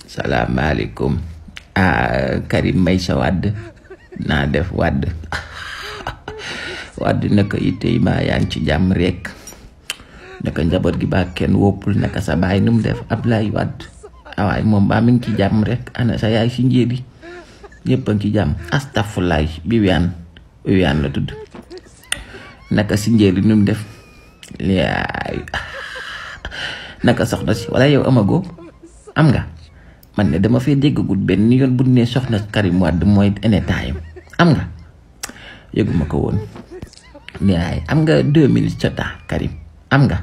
Salaamaaleykum. Karim Meïssa Wade naa def Wade Wade naka itey maa yaa ngi ci jàmm rek naka njaboot gi baa kenn woppul naka sa baay nu mu def Ablaye Wade waaye moom baa mi ngi ci jàmm rek ana sa yaay si njéeli ñëpp a ngi ci jàmm astafurlaay Viviane la tudd naka si njéeli nu mu def yaay naka soxna si wala yow amago am nga man ne dama fee déggagul benn yoon bu ne soxna Karim Wade mooy anytime am nga yëguma ko woon yaay am nga 2 minutes cota Karim am nga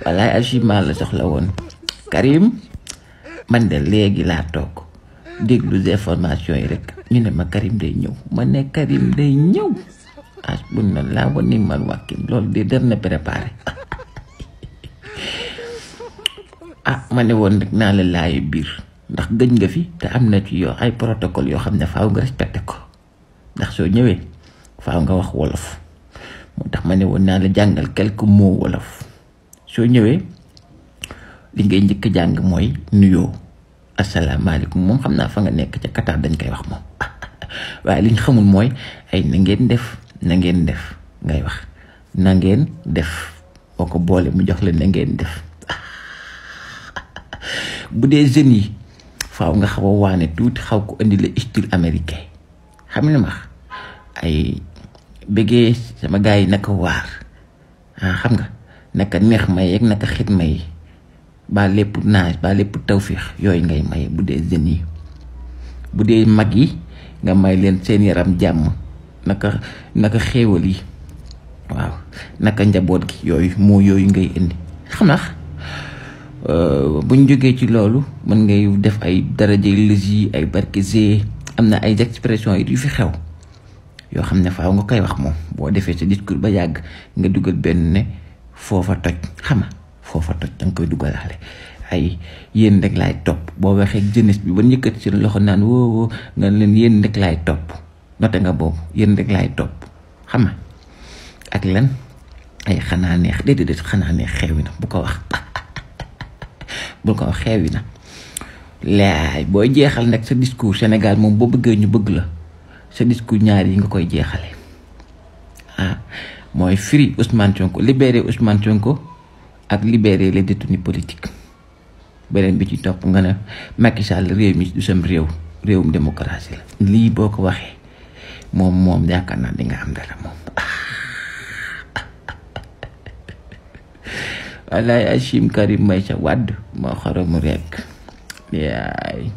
walaay agiment la soxla woon Karim man de léegi laa toog déglu information yi rek ñu ne ma Karim day ñëw ma ne Karim day ñëw bu na laa wa ni man wàkkim loolu de der na préparé ma ne woon rek naa la laaye biir ndax gëj nga fi te am na ci yoo ay protocole yoo xam ne faaw nga respecté ko ndax soo ñëwee faaw nga wax wolof moo tax ma ne woon naa la jàngal quelques mots wolof soo ñëwee li ngay njëkk jàng mooy nuyoo asalaamaaleykum moom xam naa fa nga nekk ca Qatar dañ koy wax moom waaye li ñu xamul mooy ay na ngeen def ngay wax na ngeen def boo ko boole mu jox la na ngeen def bu dee jeunes yi faaw nga xaw a waane tuuti xaw ko indi la style américain xam ne ma ay bëggee sama gars yi naka waar xam nga naka neex may yeeg naka xit may ba lépp naaj ba lépp tawfiix yooyu ngay may bu dee jeunes yi bu dee mag yi nga may leen seen yaram jàmm naka xéewal yi waaw naka njaboot gi yooyu moo yooyu ngay indi xam na buñ jógee ci loolu mën ngay def ay daraje lësi ay barkese am na ay expression yi yu fi xew yoo xam ne faaw nga koy wax moom boo defee sa discours ba yàgg nga dugal benn ne foofa toj xama foofa toj danga koy dugalaale ay yéen rek laay topp boo waxee jeunesse bi ba njëkkati seen loxo naan woo nga leen yéen rek laay topp note nga boobu yéen rek laay topp xama ak lan ay xanaa neex déedéet xanaa neex xewi na bu ko wax bul ko wax xewi na laay booy jeexal nag sa discours Sénégal moom boo bëggee ñu bëgg la sa discours ñaar yi nga koy jeexale mooy free Ousmane Sonko libérer Ousmane Sonko ak libérer les détenus politiques beneen bi ci topp nga ne Macky Sall réew mi du sam réewum démocratie la lii boo ko waxee moom yaakaar naa di nga am dara moom walaay Karim Meïssa Wade moo xoromu rek yaay